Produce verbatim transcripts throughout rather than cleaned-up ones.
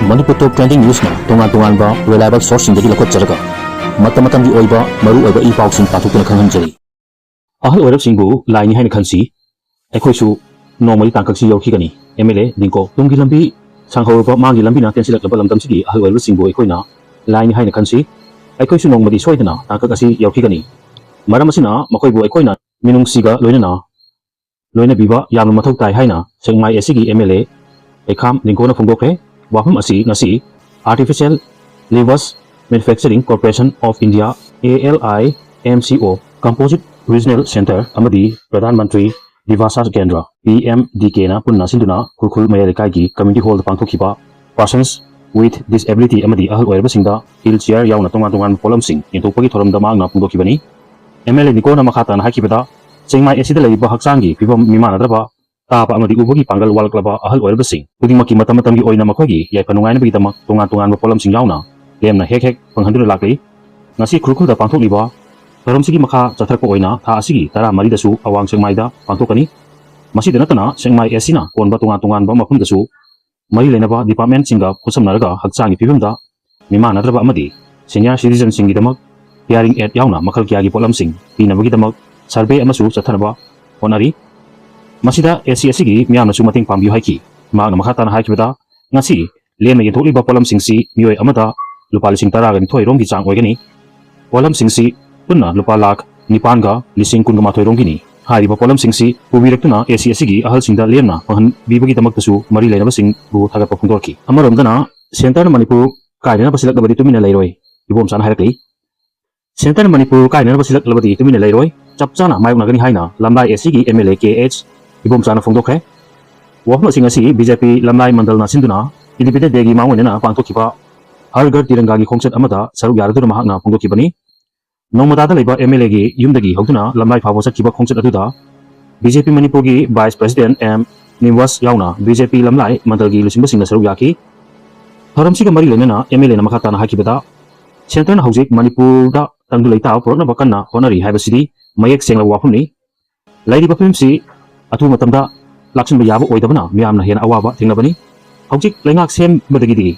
ꯃꯅꯤꯄꯨꯔ ꯇꯣꯞ trending ꯅ꯭ꯌꯨꯁꯅ ꯇꯣꯉꯥꯟ ꯇꯣꯉꯥꯟꯕ reliable ꯁꯣꯔꯁꯁꯤꯡꯗꯒꯤ ꯂꯧꯈꯠꯆꯔꯒ ꯃꯇꯝ ꯃꯇꯝꯒꯤ ꯑꯣꯏꯕ ꯃꯔꯨ ꯑꯣꯏꯕ ꯏ ꯄꯥꯎꯁꯤꯡ ꯄꯥꯊꯣꯛꯇꯨꯅ ꯈꯪꯍꯟꯖꯔꯤ꯫ ꯑꯍꯜ ꯑꯣꯏꯔꯞꯁꯤꯡꯕꯨ ꯂꯥꯏꯅꯤ ꯍꯥꯏꯅ ꯈꯟꯁꯤ꯫ ꯑꯩꯈꯣꯏꯁꯨ ꯅꯣꯡꯃꯗꯤ ꯇꯥꯡꯀꯛꯁꯤ ꯌꯧꯈꯤꯒꯅꯤ꯫ ꯑꯦꯝ ꯑꯦꯜ ꯑꯦ ꯂꯤꯡꯀꯣ꯫ ꯇꯨꯡꯒꯤ ꯂꯝꯕꯤ ꯁꯥꯡꯍꯧꯔꯕ ꯃꯥꯡꯒꯤ ꯂꯝꯕꯤꯅ ꯇꯦꯟꯁꯤꯜꯂꯛꯂꯕ ꯂꯝꯗꯝꯁꯤꯒꯤ ꯑꯍꯜ ꯑꯣꯏꯔꯕꯁꯤꯡꯕꯨ ꯑꯩꯈꯣꯏꯅ ꯂꯥꯏꯅꯤ ꯍꯥꯏꯅ ꯈꯟꯁꯤ꯫ ꯑꯩꯈꯣꯏꯁꯨ ꯅꯣꯡꯃꯗꯤ ꯁꯣꯏꯗꯅ ꯇꯥꯡꯀꯛ ꯑꯁꯤ ꯌꯧꯈꯤꯒꯅꯤ꯫ ꯃꯔꯝ ꯑꯁꯤꯅ ꯃꯈꯣꯏꯕꯨ ꯑꯩꯈꯣꯏꯅ ꯃꯤꯅꯨꯡꯁꯤꯒ ꯂꯣꯏꯅꯅ ꯂꯣꯏꯅꯕꯤꯕ ꯌꯥꯝꯅ ꯃꯊꯧ ꯇꯥꯏ ꯍꯥꯏꯅ ꯁꯦꯛꯃꯥꯏ ꯑꯦꯁ ꯁꯤꯒꯤ ꯑꯦꯝ ꯑꯦꯜ ꯑꯦ ꯍꯩꯈꯥꯝ ꯂꯤꯡꯀꯣꯅ ꯐꯣꯡꯗꯣꯛꯈ꯭ꯔꯦ꯫ ꯋꯥꯐꯝ ꯑꯁꯤ ꯉꯁꯤ Artificial Livers Manufacturing Corporation of India, A L I M C O, Composite Regional Center ꯑꯃꯗꯤ ꯄ꯭ꯔꯙꯥꯟ ꯃꯟꯇ꯭ꯔꯤ ꯗꯤꯚꯥꯁꯥ ꯀꯦꯟꯗ꯭ꯔ, P M D K ꯅ ꯄꯨꯟꯅ ꯁꯤꯟꯗꯨꯅ ꯈꯨꯔꯈꯨꯜ ꯃꯌꯥꯏ ꯂꯩꯀꯥꯏꯒꯤ community hall ꯗ ꯄꯥꯡꯊꯣꯛꯈꯤꯕ Persons with Disability ꯑꯃꯗꯤ ꯑꯍꯜ ꯑꯣꯏꯔꯕꯁꯤꯡꯗ wheel chair ꯌꯥꯎꯅ ꯇꯣꯉꯥꯟ ꯇꯣꯉꯥꯟꯕ ꯄꯣꯠꯂꯝꯁꯤꯡ ꯌꯦꯟꯊꯣꯛꯄꯒꯤ ꯊꯧꯔꯝꯗ ꯃꯍꯥꯛꯅ ꯐꯣꯡꯗꯣꯛꯈꯤꯕꯅꯤ꯫ ꯑꯦꯝ ꯑꯦꯜ ꯑꯦ ꯂꯤꯡꯀꯣꯅ ꯃꯈꯥ ꯇꯥꯅ ꯍꯥꯏꯈꯤꯕꯗ, ꯆꯦꯡꯃꯥꯏ ꯑꯦꯁ ꯁꯤꯗ ꯂꯩꯔꯤꯕ ꯍꯛꯆꯥꯡꯒꯤ ꯐꯤꯕꯝ ꯃꯤꯃꯥꯟꯅꯗ꯭ꯔꯕ, ꯇꯥꯕ ꯑꯃꯗꯤ ꯎꯕꯒꯤ ꯄꯥꯡꯒꯜ ꯋꯥꯠꯂꯛꯂꯕ ꯑꯍꯜ ꯑꯣꯏꯔꯕꯁꯤꯡ ꯈꯨꯗꯤꯡꯃꯛꯀꯤ ꯃꯇꯝ ꯃꯇꯝꯒꯤ ꯑꯣꯏꯅ ꯃꯈꯣꯏꯒꯤ ꯌꯥꯏꯐ ꯅꯨꯡꯉꯥꯏꯅꯕꯒꯤꯗꯃꯛ ꯇꯣꯉꯥꯟ ꯇꯣꯉꯥꯟꯕ ꯄꯣꯠꯂꯝꯁꯤꯡ ꯌꯥꯎꯅ ꯂꯦꯝꯅ ꯍꯦꯛ ꯍꯦꯛ ꯐꯪꯍꯟꯗꯨꯅ ꯂꯥꯛꯂꯤ꯫ ꯉꯁꯤ ꯈꯨꯔꯈꯨꯜꯗ ꯄꯥꯡꯊꯣꯛꯂꯤꯕ ꯊꯧꯔꯝꯁꯤꯒꯤ ꯃꯈꯥ ꯆꯠꯊꯔꯛꯄ ꯑꯣꯏꯅ ꯊꯥ ꯑꯁꯤꯒꯤ ꯇꯔꯥꯃꯔꯤꯗꯁꯨ ꯑꯋꯥꯡ ꯁꯦꯛꯃꯥꯏꯗ ꯄꯥꯡꯊꯣꯛꯀꯅꯤ꯫ ꯃꯁꯤꯗ ꯅꯠꯇꯅ ꯁꯦꯛꯃꯥꯏ ꯑꯦꯁ ꯁꯤꯅ ꯀꯣꯟꯕ ꯇꯣꯉꯥꯟ ꯇꯣꯉꯥꯟꯕ ꯃꯐꯝꯗꯁꯨ ꯃꯔꯤ ꯂꯩꯅꯕ ꯗꯤꯄꯥꯔꯠꯃꯦꯟꯁꯤꯡꯒ ꯈꯨꯠꯁꯝꯅꯔꯒ ꯍꯛꯆꯥꯡꯒꯤ ꯐꯤꯕꯝꯗ ꯃꯤꯃꯥꯟꯅꯗ꯭ꯔꯕ ꯑꯃꯗꯤ senior citizenꯁꯤꯡꯒꯤꯗꯃꯛ hearing aid ꯌꯥꯎꯅ ꯃꯈꯜ ꯀꯌꯥꯒꯤ ꯄꯣꯠꯂꯝꯁꯤꯡ ꯄꯤꯅꯕꯒꯤꯗꯃꯛ survey ꯑꯃꯁꯨ ꯆꯠꯊꯅꯕ ꯍꯣꯠꯅꯔꯤ꯫ ꯃꯁꯤꯗ ꯑꯦꯁ ꯁꯤ ꯑꯦꯁ ꯁꯤꯒꯤ ꯃꯤꯌꯥꯝꯅꯁꯨ ꯃꯇꯦꯡ ꯄꯥꯡꯕꯤꯌꯨ ꯍꯥꯏꯈꯤ꯫ ꯃꯍꯥꯛꯅ ꯃꯈꯥ ꯇꯥꯅ ꯍꯥꯏꯈꯤꯕꯗ, ꯉꯁꯤ ꯂꯦꯝꯅ ꯌꯦꯟꯊꯣꯛꯂꯤꯕ ꯄꯣꯠꯂꯝꯁꯤꯡꯁꯤ ꯃꯤꯑꯣꯏ ꯑꯃꯗ ꯂꯨꯄꯥ ꯂꯤꯁꯤꯡ ꯇꯔꯥꯒ ꯅꯤꯊꯣꯏ ꯔꯣꯝꯒꯤ ꯆꯥꯡ ꯑꯣꯏꯒꯅꯤ꯫ ꯄꯣꯠꯂꯝꯁꯤꯡꯁꯤ ꯄꯨꯟꯅ ꯂꯨꯄꯥ ꯂꯥꯈ ꯅꯤꯄꯥꯟꯒ ꯂꯤꯁꯤꯡ ꯀꯨꯟꯒ ꯃꯥꯊꯣꯏ ꯔꯣꯝꯒꯤꯅꯤ꯫ ꯍꯥꯏꯔꯤꯕ ꯄꯣꯠꯂꯝꯁꯤꯡꯁꯤ ꯄꯨꯕꯤꯔꯛꯇꯨꯅ ꯑꯦꯁ ꯁꯤ ꯑꯦꯁ ꯁꯤꯒꯤ ꯑꯍꯜꯁꯤꯡꯗ ꯂꯦꯝꯅ ꯐꯪꯍꯟꯕꯤꯕꯒꯤꯗꯃꯛꯇꯁꯨ ꯃꯔꯤ ꯂꯩꯅꯕꯁꯤꯡꯕꯨ ꯊꯥꯒꯠꯄ ꯐꯣꯡꯗꯣꯔꯛꯈꯤ꯫ ꯑꯃꯔꯣꯝꯗꯅ, ꯁꯦꯟꯇꯔꯅ ꯃꯅꯤꯄꯨꯔ ꯀꯥꯏꯅꯅꯕ ꯁꯤꯜꯂꯛꯂꯕꯗꯤ ꯇꯨꯃꯤꯟꯅ ꯂꯩꯔꯣꯏ, ꯏꯕꯣꯝꯆꯥꯅ ꯍꯥꯏꯔꯛꯂꯤ꯫ ꯁꯦꯟꯇꯔꯅ ꯃꯅꯤꯄꯨꯔ ꯀꯥꯏꯅꯅꯕ ꯁꯤꯜꯂꯛꯂꯕꯗꯤ ꯇꯨꯃꯤꯟꯅ ꯂꯩꯔꯣꯏ, ꯆꯞ ꯆꯥꯅ ꯃꯥꯌꯣꯛꯅꯒꯅꯤ ꯍꯥꯏꯅ ꯂꯝꯂꯥꯏ ꯑꯦꯁ ꯁꯤꯒꯤ M L A K H ꯏꯕꯣꯝꯆꯥꯅ ꯐꯣꯡꯗꯣꯛꯈ꯭ꯔꯦ꯫ ꯋꯥꯐꯝ ꯑꯁꯤ ꯉꯁꯤ ꯕꯤ ꯖꯦ ꯄꯤ ꯂꯝꯂꯥꯏ ꯃꯟꯗꯜꯅ ꯁꯤꯟꯗꯨꯅ Independence Day ꯒꯤ ꯃꯥꯡꯑꯣꯏꯅꯅ ꯄꯥꯡꯊꯣꯛꯈꯤꯕ ꯍꯔ ꯘꯔ ꯇꯤꯔꯪꯒꯥꯒꯤ ꯈꯣꯡꯆꯠ ꯑꯃꯗ ꯁꯔꯨꯛ ꯌꯥꯔꯗꯨꯅ ꯃꯍꯥꯛꯅ ꯐꯣꯡꯗꯣꯛꯈꯤꯕꯅꯤ꯫ ꯅꯣꯡꯃꯗꯥꯗ ꯂꯩꯕ ꯑꯦꯝ ꯑꯦꯜ ꯑꯦꯒꯤ ꯌꯨꯝꯗꯒꯤ ꯍꯧꯗꯨꯅ ꯂꯝꯂꯥꯏ ꯐꯥꯎꯕ ꯆꯠꯈꯤꯕ ꯈꯣꯡꯆꯠ ꯑꯗꯨꯗ ꯕꯤ ꯖꯦ ꯄꯤ ꯃꯅꯤꯄꯨꯔꯒꯤ ꯚꯥꯏꯁ ꯄ꯭ꯔꯦꯁꯤꯗꯦꯟ ꯑꯦꯝ ꯅꯤꯋꯥꯁ ꯌꯥꯎꯅ ꯕꯤ ꯖꯦ ꯄꯤ ꯂꯝꯂꯥꯏ ꯃꯟꯗꯜꯒꯤ ꯂꯨꯆꯤꯡꯕꯁꯤꯡꯅ ꯁꯔꯨꯛ ꯌꯥꯈꯤ꯫ ꯊꯧꯔꯝꯁꯤꯒ ꯃꯔꯤ ꯂꯩꯅꯅ ꯑꯦꯝ ꯑꯦꯜ ꯑꯦꯅ ꯃꯈꯥ ꯇꯥꯅ ꯍꯥꯏꯈꯤꯕꯗ, ꯁꯦꯟꯇꯔꯅ ꯍꯧꯖꯤꯛ ꯃꯅꯤꯄꯨꯔꯗ ꯇꯪꯗꯨ ꯂꯩꯇꯥꯕ ꯄꯨꯔꯛꯅꯕ ꯀꯟꯅ ꯍꯣꯠꯅꯔꯤ ꯍꯥꯏꯕꯁꯤꯗꯤ ꯃꯌꯦꯛ ꯁꯦꯡꯂꯕ ꯋꯥꯐꯝꯅꯤ꯫ ꯂꯩꯔꯤꯕ ꯐꯤꯕꯝꯁꯤ ꯑꯊꯨꯕ ꯃꯇꯝꯗ ꯂꯥꯛꯁꯤꯟꯕ ꯌꯥꯕ ꯑꯣꯏꯗꯕꯅ ꯃꯤꯌꯥꯝꯅ ꯍꯦꯟꯅ ꯑꯋꯥꯕ ꯊꯦꯡꯅꯕꯅꯤ꯫ ꯍꯧꯖꯤꯛ ꯂꯩꯉꯥꯛ ꯁꯦꯝꯕꯗꯒꯤꯗꯤ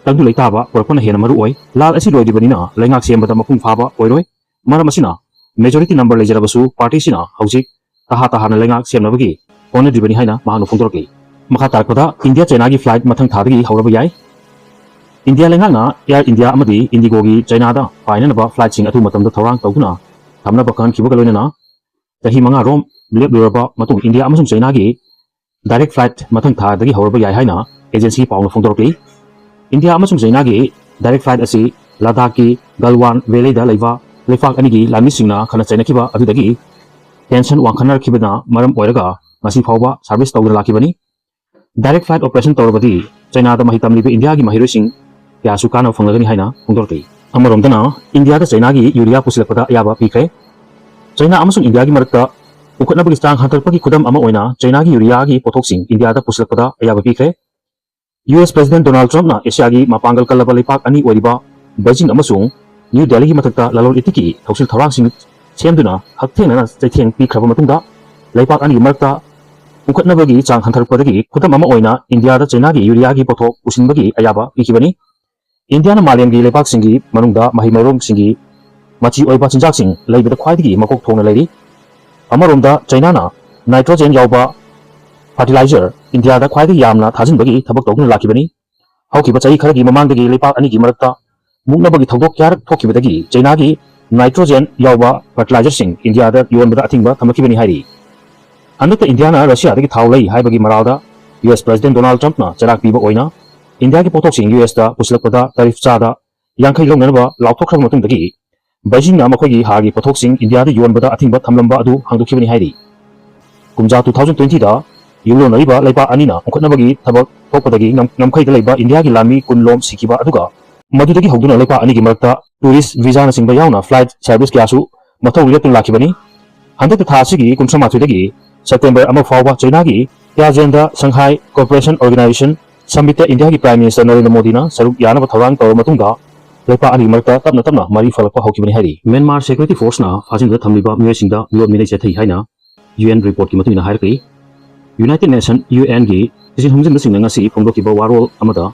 ꯇꯪꯗꯨ ꯂꯩꯇꯥꯕ ꯄꯨꯔꯛꯄꯅ ꯍꯦꯟꯅ ꯃꯔꯨ ꯑꯣꯏ꯫ ꯂꯥꯜ ꯑꯁꯤ ꯂꯣꯏꯗ꯭ꯔꯤꯕꯅꯤꯅ ꯂꯩꯉꯥꯛ ꯁꯦꯝꯕꯗ ꯃꯄꯨꯡ ꯐꯥꯕ ꯑꯣꯏꯔꯣꯏ꯫ ꯃꯔꯝ ꯑꯁꯤꯅ majority number ꯂꯩꯖꯔꯕꯁꯨ party ꯁꯤꯅ ꯍꯧꯖꯤꯛ ꯇꯍꯥ ꯇꯍꯥꯅ ꯂꯩꯉꯥꯛ ꯁꯦꯝꯅꯕꯒꯤ ꯍꯣꯠꯅꯗ꯭ꯔꯤꯕꯅꯤ ꯍꯥꯏꯅ ꯃꯍꯥꯛꯅ ꯐꯣꯡꯗꯣꯔꯛꯂꯤ꯫ ꯃꯈꯥ ꯇꯥꯔꯛꯄꯗ ꯏꯟꯗꯤꯌꯥ ꯆꯩꯅꯥꯒꯤ flight ꯃꯊꯪ ꯊꯥꯗꯒꯤ ꯍꯧꯔꯕ ꯌꯥꯏ꯫ ꯏꯟꯗꯤꯌꯥ ꯂꯩꯉꯥꯛꯅ Air India ꯑꯃꯗꯤ IndiGoꯒꯤ ꯆꯩꯅꯥꯗ ꯄꯥꯏꯅꯅꯕ flightꯁꯤꯡ ꯑꯊꯨꯕ ꯃꯇꯝꯗ ꯊꯧꯔꯥꯡ ꯇꯧꯗꯨꯅ ꯊꯝꯅꯕ ꯈꯪꯍꯟꯈꯤꯕꯒ ꯂꯣꯏꯅꯅ ꯆꯍꯤ ꯃꯉꯥ ꯔꯣꯝ ꯂꯦꯞꯂꯨꯔꯕ ꯃꯇꯨꯡ ꯏꯟꯗꯤꯌꯥ ꯑꯃꯁꯨꯡ ꯆꯩꯅꯥꯒꯤ direct flight ꯃꯊꯪ ꯊꯥꯗꯒꯤ ꯍꯧꯔꯕ ꯌꯥꯏ ꯍꯥꯏꯅ agency ꯄꯥꯎꯅ ꯐꯣꯡꯗꯣꯔꯛꯂꯤ꯫ ꯏꯟꯗꯤꯌꯥ ꯑꯃꯁꯨꯡ ꯆꯩꯅꯥꯒꯤ direct flight ꯑꯁꯤ ꯂꯗꯥꯈꯀꯤ ꯒꯜꯋꯥꯟ valleyꯗ ꯂꯩꯕ ꯂꯩꯄꯥꯛ ꯑꯅꯤꯒꯤ ꯂꯥꯟꯃꯤꯁꯤꯡꯅ ꯈꯟꯅ ꯆꯩꯅꯈꯤꯕ ꯑꯗꯨꯗꯒꯤ tension ꯋꯥꯡꯈꯠꯅꯔꯛꯈꯤꯕꯅ ꯃꯔꯝ ꯑꯣꯏꯔꯒ ꯉꯁꯤ ꯐꯥꯎꯕ service ꯇꯧꯗꯨꯅ ꯂꯥꯛꯈꯤꯕꯅꯤ꯫ Direct flight operation ꯇꯧꯔꯕꯗꯤ ꯆꯩꯅꯥꯗ ꯃꯍꯩ ꯇꯝꯂꯤꯕ ꯏꯟꯗꯤꯌꯥꯒꯤ ꯃꯍꯩꯔꯣꯏꯁꯤꯡ ꯀꯌꯥꯁꯨ ꯀꯥꯟꯅꯕ ꯐꯪꯂꯒꯅꯤ ꯍꯥꯏꯅ ꯐꯣꯡꯗꯣꯔꯛꯂꯤ꯫ ꯑꯃꯔꯣꯝꯗꯅ ꯏꯟꯗꯤꯌꯥꯗ ꯆꯩꯅꯥꯒꯤ ꯌꯨꯔꯤꯌꯥ ꯄꯨꯁꯤꯜꯂꯛꯄꯗ ꯑꯌꯥꯕ ꯄꯤꯈ꯭ꯔꯦ꯫ ꯆꯩꯅꯥ ꯑꯃꯁꯨꯡ ꯏꯟꯗꯤꯌꯥꯒꯤ ꯃꯔꯛꯇ ꯄꯨꯈꯠꯅꯕꯒꯤ ꯆꯥꯡ ꯍꯟꯊꯔꯛꯄꯒꯤ ꯈꯨꯗꯝ ꯑꯃ ꯑꯣꯏꯅ ꯆꯩꯅꯥꯒꯤ ꯌꯨꯔꯤꯌꯥꯒꯤ ꯄꯣꯠꯊꯣꯛꯁꯤꯡ ꯏꯟꯗꯤꯌꯥꯗ ꯄꯨꯁꯤꯜꯂꯛꯄꯗ ꯑꯌꯥꯕ ꯄꯤꯈ꯭ꯔꯦ꯫ US President Donald Trumpꯅ ꯑꯦꯁꯤꯌꯥꯒꯤ ꯃꯄꯥꯡꯒꯜ ꯀꯜꯂꯕ ꯂꯩꯄꯥꯛ ꯑꯅꯤ ꯑꯣꯏꯔꯤꯕ ꯕꯩꯖꯤꯡ ꯑꯃꯁꯨꯡ ꯅ꯭ꯌꯨ ꯗꯦꯜꯂꯤꯒꯤ ꯃꯊꯛꯇ ꯂꯂꯣꯟ ꯏꯇꯤꯛꯀꯤ ꯊꯧꯁꯤꯜ ꯊꯧꯔꯥꯡꯁꯤꯡ ꯁꯦꯝꯗꯨꯅ ꯍꯛꯊꯦꯡꯅꯅ ꯆꯩꯊꯦꯡ ꯄꯤꯈ꯭ꯔꯕ ꯃꯇꯨꯡꯗ ꯂꯩꯄꯥꯛ ꯑꯅꯤꯒꯤ ꯃꯔꯛꯇ ꯄꯨꯈꯠꯅꯕꯒꯤ ꯆꯥꯡ ꯍꯟꯊꯔꯛꯄꯗꯒꯤ ꯈꯨꯗꯝ ꯑꯃ ꯑꯣꯏꯅ ꯏꯟꯗꯤꯌꯥꯗ ꯆꯩꯅꯥꯒꯤ ꯌꯨꯔꯤꯌꯥꯒꯤ ꯄꯣꯠꯊꯣꯛ ꯄꯨꯁꯤꯟꯕꯒꯤ ꯑꯌꯥꯕ ꯄꯤꯈꯤꯕꯅꯤ꯫ ꯏꯟꯗꯤꯌꯥꯅ ꯃꯥꯂꯦꯝꯒꯤ ꯂꯩꯄꯥꯛꯁꯤꯡꯒꯤ ꯃꯅꯨꯡꯗ ꯃꯍꯩ ꯃꯔꯣꯡꯁꯤꯡꯒꯤ ꯃꯆꯤ ꯑꯣꯏꯕ ꯆꯤꯟꯖꯥꯛꯁꯤꯡ ꯂꯩꯕꯗ ꯈ꯭ꯋꯥꯏꯗꯒꯤ ꯃꯀꯣꯛ ꯊꯣꯡꯅ ꯂꯩꯔꯤ꯫ ꯑꯃꯔꯣꯝꯗ ꯆꯩꯅꯥꯅ nitrogen ꯌꯥꯎꯕ fertilizer ꯏꯟꯗꯤꯌꯥꯗ ꯈ꯭ꯋꯥꯏꯗꯒꯤ ꯌꯥꯝꯅ ꯊꯥꯖꯤꯟꯕꯒꯤ ꯊꯕꯛ ꯇꯧꯗꯨꯅ ꯂꯥꯛꯈꯤꯕꯅꯤ꯫ ꯍꯧꯈꯤꯕ ꯆꯍꯤ ꯈꯔꯒꯤ ꯃꯃꯥꯡꯗꯒꯤ ꯂꯩꯄꯥꯛ ꯑꯅꯤꯒꯤ ꯃꯔꯛꯇ ꯃꯨꯛꯅꯕꯒꯤ ꯊꯧꯗꯣꯛ ꯀꯌꯥꯔꯛ ꯊꯣꯛꯈꯤꯕꯗꯒꯤ ꯆꯩꯅꯥꯒꯤ nitrogen ꯌꯥꯎꯕ fertilizerꯁꯤꯡ ꯏꯟꯗꯤꯌꯥꯗ ꯌꯣꯟꯕꯗ ꯑꯊꯤꯡꯕ ꯊꯝꯂꯛꯈꯤꯕꯅꯤ ꯍꯥꯏꯔꯤ꯫ ꯍꯟꯗꯛꯇ ꯏꯟꯗꯤꯌꯥꯅ ꯔꯁꯤꯌꯥꯗꯒꯤ ꯊꯥꯎ ꯂꯩ ꯍꯥꯏꯕꯒꯤ ꯃꯔꯥꯜꯗ US President Donald Trumpꯅ ꯆꯩꯔꯥꯛ ꯄꯤꯕ ꯑꯣꯏꯅ ꯏꯟꯗꯤꯌꯥꯒꯤ ꯄꯣꯠꯊꯣꯛꯁꯤꯡ USꯇ ꯄꯨꯁꯤꯜꯂꯛꯄꯗ tariff ꯆꯥꯗ ꯌꯥꯡꯈꯩ ꯂꯧꯅꯅꯕ ꯂꯥꯎꯊꯣꯛꯈ꯭ꯔꯕ ꯃꯇꯨꯡꯗꯒꯤ ꯕꯩꯖꯤꯡꯅ ꯃꯈꯣꯏꯒꯤ ꯍꯥꯔꯒꯤ ꯄꯣꯠꯊꯣꯛꯁꯤꯡ ꯏꯟꯗꯤꯌꯥꯗ ꯌꯣꯟꯕꯗ ꯑꯊꯤꯡꯕ ꯊꯝꯂꯝꯕ ꯑꯗꯨ ꯍꯥꯡꯗꯣꯛꯈꯤꯕꯅꯤ ꯍꯥꯏꯔꯤ꯫ ꯀꯨꯝꯖꯥ two thousand twentyꯗ ꯌꯨꯝꯂꯣꯟꯅꯔꯤꯕ ꯂꯩꯄꯥꯛ ꯑꯅꯤꯅ ꯎꯪꯈꯠꯅꯕꯒꯤ ꯊꯕꯛ ꯊꯣꯛꯄꯗꯒꯤ ꯉꯝ-, ꯉꯝꯈꯩꯗ ꯂꯩꯕ ꯏꯟꯗꯤꯌꯥꯒꯤ ꯂꯥꯟꯃꯤ ꯀꯨꯟ ꯂꯣꯝ ꯁꯤꯈꯤꯕ ꯑꯗꯨꯒ ꯃꯗꯨꯗꯒꯤ ꯍꯧꯗꯨꯅ ꯂꯩꯄꯥꯛ ꯑꯅꯤꯒꯤ ꯃꯔꯛꯇ tourist visaꯅꯆꯤꯡꯕ ꯌꯥꯎꯅ flight service ꯀꯌꯥꯁꯨ ꯃꯊꯧ ꯂꯦꯞꯇꯨꯅ ꯂꯥꯛꯈꯤꯕꯅꯤ꯫ ꯍꯟꯗꯛꯇ ꯊꯥ ꯑꯁꯤꯒꯤ ꯀꯨꯟꯊ꯭ꯔꯥ ꯃꯥꯊꯣꯏꯗꯒꯤ September ꯑꯃ ꯐꯥꯎꯕ ꯆꯩꯅꯥꯒꯤ Tianjinꯗ Shanghai Cooperation Organisation Summitꯇ ꯏꯟꯗꯤꯌꯥꯒꯤ Prime Minister ꯅꯔꯦꯟꯗ꯭ꯔ ꯃꯣꯗꯤꯅ ꯁꯔꯨꯛ ꯌꯥꯅꯕ ꯊꯧꯔꯥꯡ ꯇꯧꯔꯕ ꯃꯇꯨꯡꯗ ꯂꯩꯄꯥꯛ ꯑꯅꯤꯒꯤ ꯃꯔꯛꯇ ꯇꯞꯅ ꯇꯞꯅ ꯃꯔꯤ ꯐꯒꯠꯂꯛꯄ ꯍꯧꯈꯤꯕꯅꯤ ꯍꯥꯏꯔꯤ꯫ Myanmar Security Forceꯅ ꯐꯥꯖꯤꯟꯗꯨꯅ ꯊꯝꯂꯤꯕ ꯃꯤꯑꯣꯏꯁꯤꯡꯗ ꯃꯤꯑꯣꯠ ꯃꯤꯅꯩ ꯆꯠꯊꯩ ꯍꯥꯏꯅ UN reportꯀꯤ ꯃꯇꯨꯡ ꯏꯟꯅ ꯍꯥꯏꯔꯛꯂꯤ꯫ United Nation UNꯒꯤ ꯊꯤꯖꯤꯟ ꯍꯨꯝꯖꯤꯟꯕꯁꯤꯡꯅ ꯉꯁꯤ ꯐꯣꯡꯗꯣꯛꯈꯤꯕ ꯋꯥꯔꯣꯜ ꯑꯃꯗ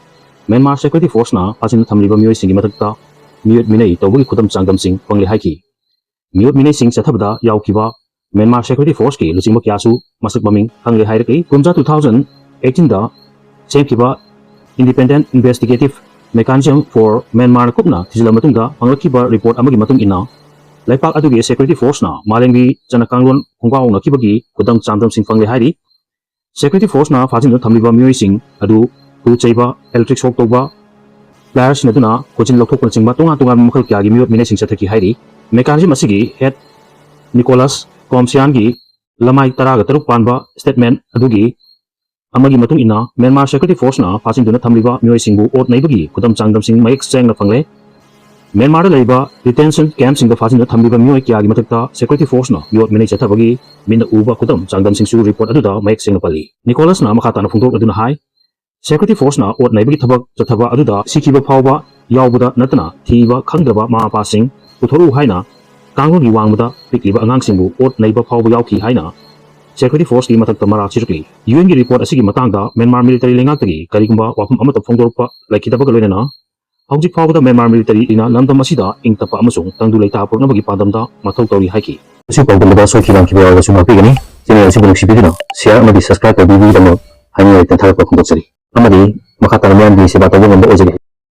ꯃ꯭ꯌꯥꯟꯃꯥꯔ ꯁꯦꯀ꯭ꯌꯨꯔꯤꯇꯤ ꯐꯣꯔꯁꯅ ꯐꯥꯖꯤꯟꯗꯨꯅ ꯊꯝꯂꯤꯕ ꯃꯤꯑꯣꯏꯁꯤꯡꯒꯤ ꯃꯊꯛꯇ ꯃꯤꯑꯣꯠ ꯃꯤꯅꯩ ꯇꯧꯕꯒꯤ ꯈꯨꯗꯝ ꯆꯥꯡꯗꯝꯁꯤꯡ ꯐꯪꯂꯦ ꯍꯥꯏꯈꯤ꯫ ꯃꯤꯑꯣꯠ ꯃꯤꯅꯩꯁꯤꯡ ꯆꯠꯊꯕꯗ ꯌꯥꯎꯈꯤꯕ ꯃ꯭ꯌꯥꯟꯃꯥꯔ ꯁꯦꯀ꯭ꯌꯨꯔꯤꯇꯤ ꯐꯣꯔꯁꯀꯤ ꯂꯨꯆꯤꯡꯕ ꯀꯌꯥꯁꯨ ꯃꯁꯛ ꯃꯃꯤꯡ ꯈꯪꯂꯦ ꯍꯥꯏꯔꯛꯂꯤ꯫ ꯀꯨꯝꯖꯥ ꯇꯨ ꯊꯥꯎꯖꯟ ꯑꯩꯠꯇꯤꯟꯗ ꯁꯦꯝꯈꯤꯕ Independent Investigative Mechanism for Myanmar ꯀꯨꯞꯅ ꯊꯤꯖꯤꯜꯂꯕ ꯃꯇꯨꯡꯗ ꯐꯪꯂꯛꯈꯤꯕ ꯔꯤꯄꯣꯔꯠ ꯑꯃꯒꯤ ꯃꯇꯨꯡ ꯏꯟꯅ, ꯂꯩꯄꯥꯛ ꯑꯗꯨꯒꯤ ꯁꯦꯀ꯭ꯌꯨꯔꯤꯇꯤ ꯐꯣꯔꯁꯅ ꯃꯥꯂꯦꯝꯒꯤ ꯆꯠꯅ ꯀꯥꯡꯂꯣꯟ ꯈꯣꯡꯒꯥꯎꯅꯈꯤꯕꯒꯤ ꯈꯨꯗꯝ ꯆꯥꯡꯗꯝꯁꯤꯡ ꯐꯪꯂꯦ ꯍꯥꯏꯔꯤ꯫ ꯁꯦꯀ꯭ꯌꯨꯔꯤꯇꯤ ꯐꯣꯔꯁꯅ ꯐꯥꯖꯤꯟꯗꯨꯅ ꯊꯝꯂꯤꯕ ꯃꯤꯑꯣꯏꯁꯤꯡ ꯑꯗꯨ ꯍꯨ ꯆꯩꯕ, ꯏꯂꯦꯛꯇ꯭ꯔꯤꯛ ꯁꯣꯛ ꯇꯧꯕ, ꯄ꯭ꯂꯥꯌꯔ ꯁꯤꯖꯤꯟꯅꯗꯨꯅ ꯈꯨꯖꯤꯟ ꯂꯧꯊꯣꯛꯄꯅꯆꯤꯡꯕ ꯇꯣꯉꯥꯟ ꯇꯣꯉꯥꯟꯕ ꯃꯈꯜ ꯀꯌꯥꯒꯤ ꯃꯤꯑꯣꯠ ꯃꯤꯅꯩꯁꯤꯡ ꯆꯠꯊꯈꯤ ꯍꯥꯏꯔꯤ꯫ ꯃꯦꯀꯥꯅꯤꯖꯝ ꯑꯁꯤꯒꯤ ꯍꯦꯗ ꯅꯤꯀꯣꯂꯁ ꯀꯣꯝꯁꯤꯌꯥꯟꯒꯤ ꯂꯃꯥꯏ ꯇꯔꯥꯒ ꯇꯔꯨꯛ ꯄꯥꯟꯕ ꯁ꯭ꯇꯦꯠꯃꯦꯟꯠ ꯑꯗꯨꯒꯤ ꯑꯃꯒꯤ ꯃꯇꯨꯡ ꯏꯟꯅ, ꯃ꯭ꯌꯥꯟꯃꯥꯔ ꯁꯦꯀ꯭ꯌꯨꯔꯤꯇꯤ ꯐꯣꯔꯁꯅ ꯐꯥꯖꯤꯟꯗꯨꯅ ꯊꯝꯂꯤꯕ ꯃꯤꯑꯣꯏꯁꯤꯡꯕꯨ ꯑꯣꯠ ꯅꯩꯕꯒꯤ ꯈꯨꯗꯝ ꯆꯥꯡꯗꯝꯁꯤꯡ ꯃꯌꯦꯛ ꯁꯦꯡꯅ ꯐꯪꯂꯦ꯫ ꯃ꯭ꯌꯥꯟꯃꯥꯔꯗ ꯂꯩꯔꯤꯕ ꯗꯤꯇꯦꯟꯁꯟ ꯀꯦꯝꯞꯁꯤꯡꯗ ꯐꯥꯖꯤꯟꯗꯨꯅ ꯊꯝꯂꯤꯕ ꯃꯤꯑꯣꯏ ꯀꯌꯥꯒꯤ ꯃꯊꯛꯇ ꯁꯦꯀ꯭ꯌꯨꯔꯤꯇꯤ ꯐꯣꯔꯁꯅ ꯃꯤꯑꯣꯠ ꯃꯤꯅꯩ ꯆꯠꯊꯕꯒꯤ ꯃꯤꯠꯅ ꯎꯕ ꯈꯨꯗꯝ ꯆꯥꯡꯗꯝꯁꯤꯡꯁꯨ ꯔꯤꯄꯣꯔꯠ ꯑꯗꯨꯗ ꯃꯌꯦꯛ ꯁꯦꯡꯅ ꯄꯜꯂꯤ꯫ ꯅꯤꯀꯣꯂꯁꯅ ꯃꯈꯥ ꯇꯥꯅ ꯐꯣꯡꯗꯣꯛꯂꯗꯨꯅ ꯍꯥꯏ, ꯁꯦꯀ꯭ꯌꯨꯔꯤꯇꯤ ꯐꯣꯔꯁꯅ ꯑꯣꯠ ꯅꯩꯕꯒꯤ ꯊꯕꯛ ꯆꯠꯊꯕ ꯑꯗꯨꯗ ꯁꯤꯈꯤꯕ ꯐꯥꯎꯕ ꯌꯥꯎꯕꯗ ꯅꯠꯇꯅ ꯊꯤꯕ ꯈꯪꯗ꯭ꯔꯕ ꯃꯃꯥ ꯃꯄꯥꯁꯤꯡ ꯄꯨꯊꯣꯔꯛꯎ ꯍꯥꯏꯅ ꯀꯥꯡꯂꯣꯟꯒꯤ ꯋꯥꯡꯃꯗ ꯄꯤꯛꯂꯤꯕ ꯑꯉꯥꯡꯁꯤꯡꯕꯨ ꯑꯣꯠ ꯅꯩꯕ ꯐꯥꯎꯕ ꯌꯥꯎꯈꯤ ꯍꯥꯏꯅ ꯁꯦꯀ꯭ꯌꯨꯔꯤꯇꯤ ꯐꯣꯔꯁꯀꯤ ꯃꯊꯛꯇ ꯃꯔꯥꯜ ꯁꯤꯔꯛꯂꯤ꯫ ꯌꯨ ꯑꯦꯟꯒꯤ ꯔꯤꯄꯣꯔꯠ ꯑꯁꯤꯒꯤ ꯃꯇꯥꯡꯗ ꯃ꯭ꯌꯥꯟꯃꯥꯔ ꯃꯤꯂꯤꯇꯔꯤ ꯂꯩꯉꯥꯛꯇꯒꯤ ꯀꯔꯤꯒꯨꯝꯕ ꯋꯥꯐꯝ ꯑꯃꯠꯇ ꯐꯣꯡꯗꯣꯔꯛꯄ ꯂꯩꯈꯤꯗꯕꯒ ꯂꯣꯏꯅꯅ, ꯍꯧꯖꯤꯛ ꯐꯥꯎꯕꯗ ꯃ꯭ꯌꯥꯟꯃꯥꯔ ꯃꯤꯂꯤꯇꯔꯤꯅ ꯂꯝꯗꯝ ꯑꯁꯤꯗ ꯏꯪ ꯇꯞꯄ ꯑꯃꯁꯨꯡ ꯇꯪꯗꯨ ꯂꯩꯇꯥ ꯄꯨꯔꯛꯅꯕꯒꯤ ꯄꯥꯟꯗꯝꯗ ꯃꯊꯧ ꯇꯧꯔꯤ ꯍꯥꯏꯈꯤ꯫ ꯑꯁꯤ ꯄꯥꯎꯗꯝꯕꯗ ꯁꯣꯏꯈꯤ ꯂꯥꯟꯈꯤꯕ ꯌꯥꯎꯔꯕꯁꯨ ꯉꯥꯛꯄꯤꯒꯅꯤ꯫ ꯆꯦꯅꯦꯜ ꯑꯁꯤꯕꯨ ꯅꯨꯡꯁꯤꯕꯤꯗꯨꯅ ꯁꯤꯌꯥꯔ ꯑꯃꯗꯤ ꯁꯕꯁꯀ꯭ꯔꯥꯏꯕ ꯇꯧꯕꯤꯕꯒꯤꯗꯃꯛ ꯍꯥꯏꯅꯤꯡꯉꯥꯏ ꯂꯩꯇꯅ ꯊꯥꯒꯠꯄ ꯐꯣꯡꯗꯣꯛꯆꯔꯤ꯫ ꯑꯃꯗꯤ ꯃꯈꯥ ꯇꯥꯅ ꯃꯤꯌꯥꯝꯒꯤ ꯁꯦꯕꯥ ꯇꯧꯕ ꯉꯝꯕ ꯑꯣꯏꯖꯒꯦ꯫